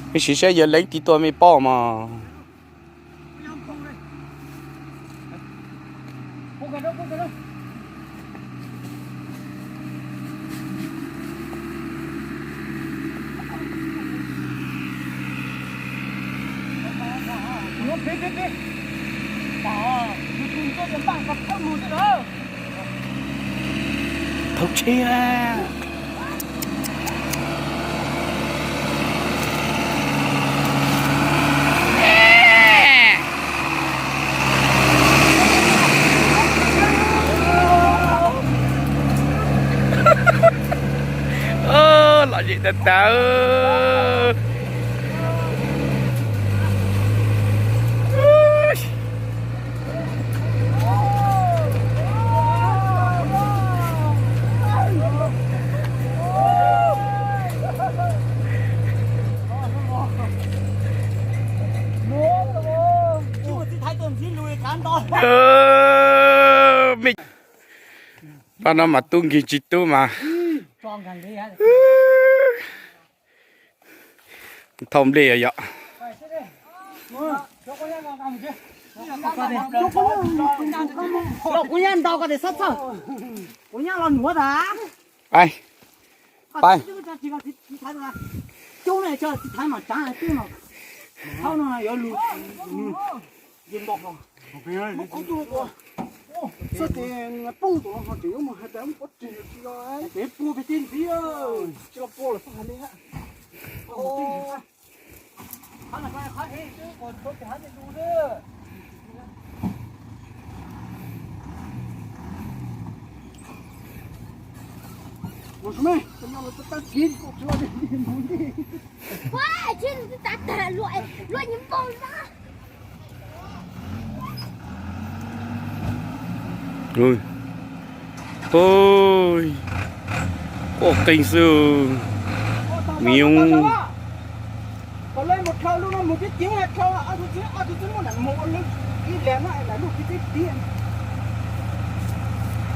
Mej sim saib yawg Leeb tiv tua mej paub mog. Thauj tsheb. Lom zem tag tag. Pab no mas tub nkig tsis tub mas. Thauj nplej yom. Pais, pais. Quaj qeeg xwb. Miv.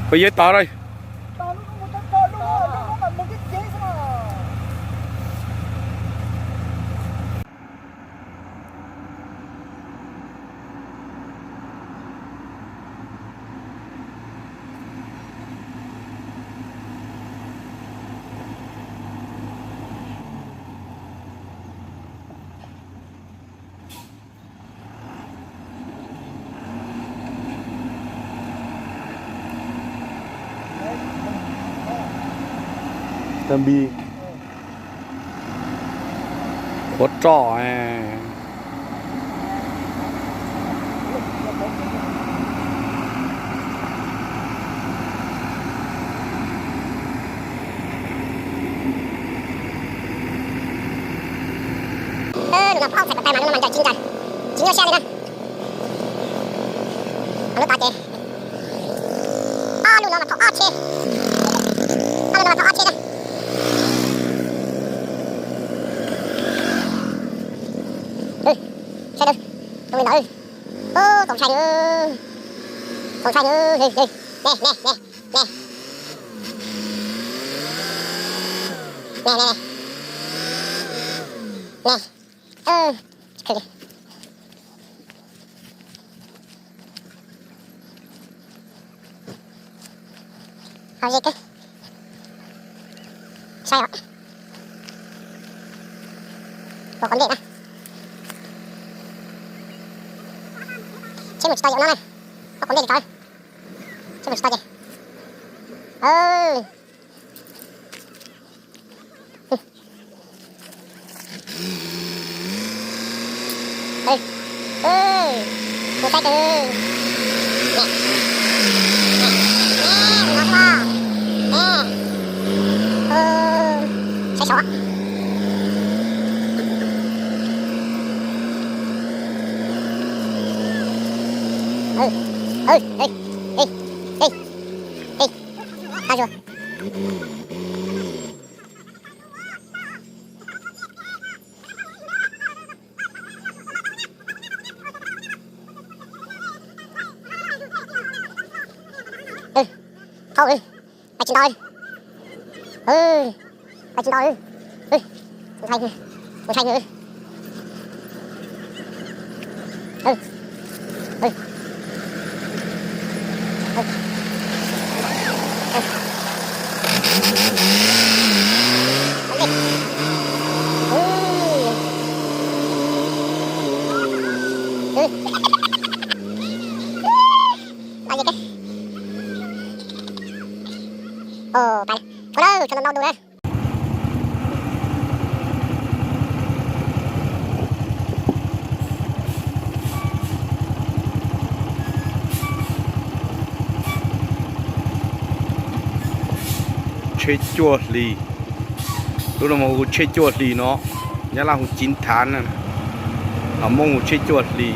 Puas yog tod lawm? Tag npis. Qhuav roj. Lub no phom ob txhais ko taw mas lub no mas ncaws tsis ncaws, tsis nyuaj siab li na. Lub tod ces, ob lub no mas thauj ob tsheb, ob lub no mas thauj ob tsheb na. Saib, zoo li ntawd, txaus ntshai, txaus ntshai, ne ne ne ne. Ne ne ne. Ho ze kawg. Sai os. Ua quav nplej na. Tsheb mus tsis tau yam no na. Ua quav nplej tsis tau. Tsheb mus tsis tau ces. Mus saib kawg. Saib saud. Thauj, pais tsis nto, pais tsis nto, ntshai, ntshai, Tsheb cuaj hlis. Lub no mas hu tsheb cuaj hlis no, Nyab Laj hu chín tháng na, ho Hmoob hu tsheb cuaj hlis.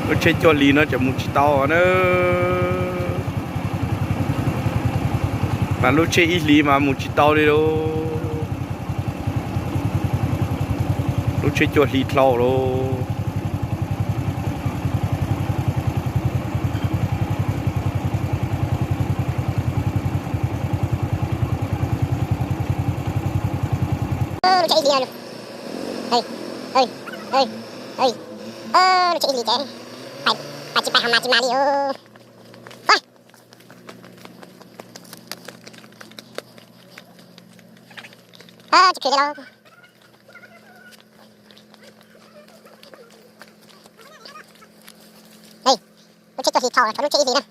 Lub tsheb cuaj hlis no tseem mus tsis tau na. Mas lub tsheb ib hlis mas mus tsis tau li lauj. Lub tsheb cuaj hlis dhau lauj. Lub tsheb ib hlis, lub tsheb ib hlis ces pais tsis pais ho mas tsis mas li. Tsis khwv li lauj. Lub tsheb cuaj hlis dhau, lub tsheb ib hlis na.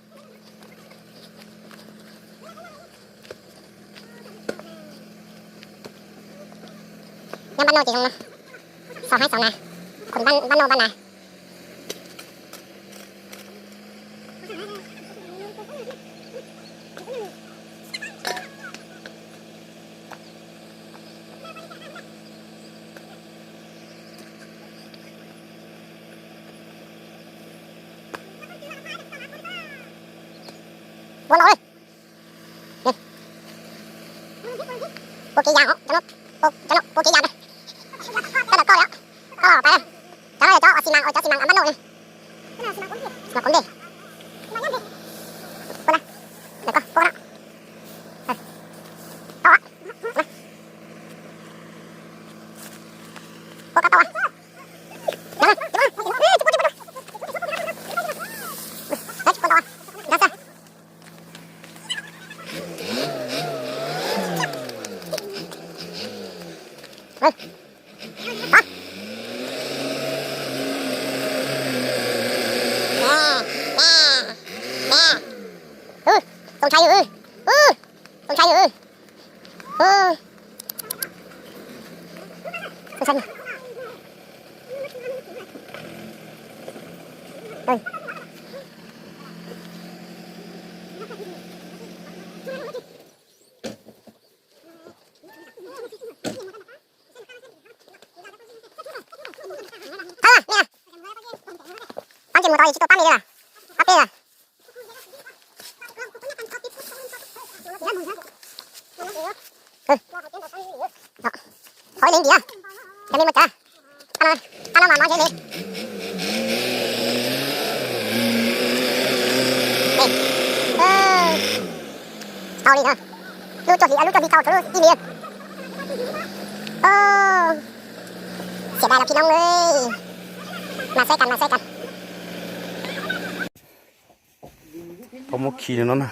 Nyob npab noj ces zoo no, xaus haib xaus nas, khoom npab noj npab nas. Ua no, ua kev yas, cov no ua kev yas, coj ntawm koj li, koj los pais. Cov no yog cov xi mas, cov xi mas npab noj li. Xi mas kuv ntej. Ua na, ntawm koj, ua na. Tau, ua koj tau. Txaus ntshai, txaus ntshai. Txhob ntsia mus tod tsis tau pab me li lawm, pab peb lawm. Thov ib leeg ntim na, cov me muaj cawv, qab no mas mov zev li. Tau li na, lub cuaj hlis, lub cuaj hlis tau, tshuav lub ib hlis. Xiam dais los phi noo li, mas saib kas, mas saib kas. Tau muab khi no na.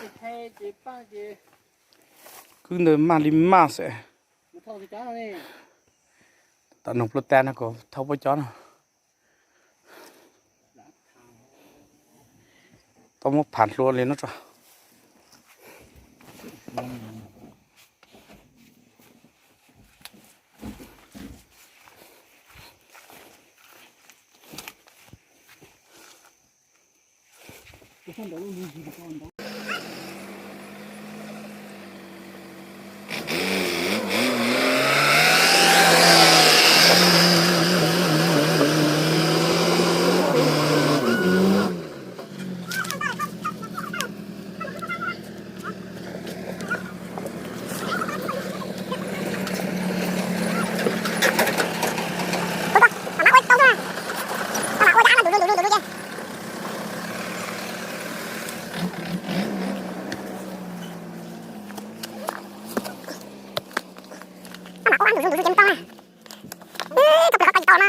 Kwb ntawd maj li maj xwb. Tam noog pluaj tag no kom thauj puab cov no. Tau muab pham hlua li no tso. Koj mam ua ntu zus ntu zus ces tau na. Ib, koj pw qhov ko tsis tau na.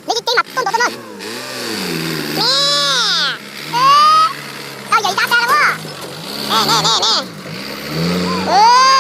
Neb tib teb mas tuaj ntaus tau no. Ne, tau yawm dab tag lawm. Ne, ne, ne, ne.